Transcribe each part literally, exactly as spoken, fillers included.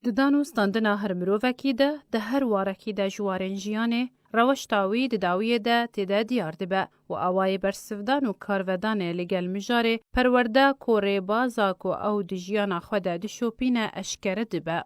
Di dan û standina her mirovekî de, di her warekî de ji warên jiyanê, rewşta wî di dawiyê de tê de diyar dibe û awayê bersivdan û karvedanê li gel mijarê perwerde ku rêbaza ku ew di jiyana xwe de dişopîne eşkere dibe.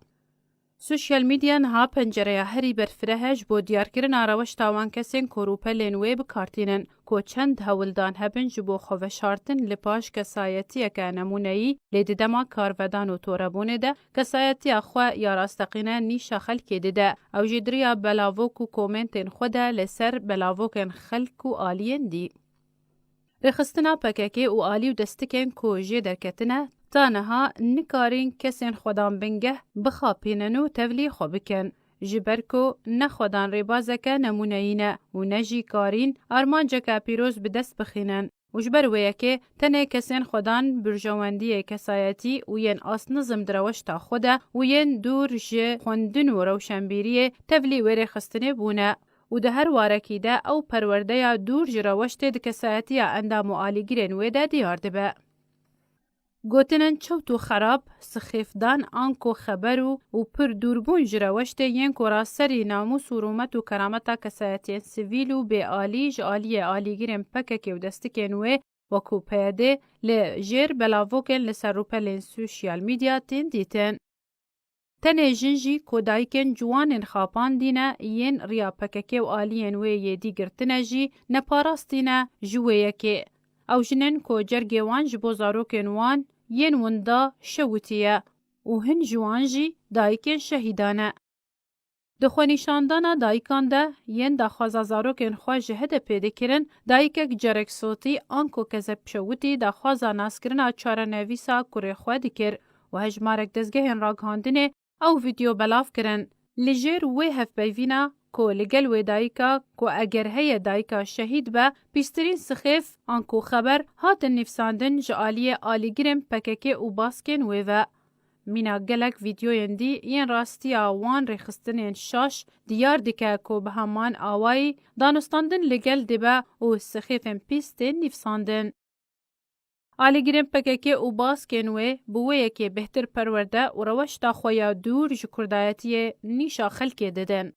Sosyal medya niha pencereya herî berfireh e ji bo diyarkirina rewşta wan kesên ku rûpelên wê bi kar tînin, ku çend hewldan hebin ji bo xwe veşartin li paş kesayetiyeke nemûneyî, lê di dema karvedan û torebûnê de kesayetiya xwe ya rasteqîne nîşa xelkê dide. Ew jî di riya belavok û komentên xwe de li ser belavokên xelk û aliyên dî. Rêxistina P K K û alî û destikên ku jê derketine, ta niha nikarîn kesên xwedan bingeh bixapînin û tevlî xwe bikin. Ji ber ku ne xwedan rêbazeke nemûneyî ne û ne jî karîn armanceke pîroz bi dest bixînin û ji ber wê yekê tenê kesên xwedan burjewendiyê kesayetî û yên astnizm di rewşta xwe de û yên dûr ji xwendin û rewşenbîriyê tevlî wê rêxistinê bûne û di her warekî de ew perwerdeya dûr ji rewştê di kesayetiya endam û alîgirên wê de diyar dibe. Gotinên çewt û xerab, sixêfdan anko xeber û, û pir dûrbûn ji rewştê yên ku raserî namûs û rûmet û kerameta kesayetiyên sivîl û bêalî ji aliyê alîgirên P K K û destikên wê wekû P Y D li jêr belavokên li ser rûpelên sosyal medya tên dîtin. Tenê jin jî ku dayikên ciwanên xapandî ne, yên riya P K K û aliyên wê yê dî girtine jî neparastî ne ji wê yekê. Ew jinên ku cergê wan ji bo zarokên wan yên winda şewitî ye û hin ji wan jî dayikên şehîdan e. Di xwenîşandana dayikan de yên daxwaza zarokên xwe ji H D P'ê dikirin, dayikek cerek sotî anko kezeb şewitî daxwaza naskirina çarenivîsa kurê xwe dikir û hejmarek dezgehên ragihandinê ew vîdeo belav kirin. Li jêr wê hevpeyvîna ku li gel wê dayika ku eger heye dayika şehîd be, pîstirîn sixêf anko xeber hatin nivîsandin ji aliyê alîgirên P K K û baskên wê ve. Mîna gelek vîdeoyên dî yên rastiya wan rêxistinên şaş diyar dike ku bi heman awayî danûstandin li gel dibe û sixêfên pîs tên nivîsandin. Alîgirên P K K û baskên wê bi wê yekê bêhtir perwerde û rewşta xwe ya dûr ji kurdayetiyê nîşa xelkê didin.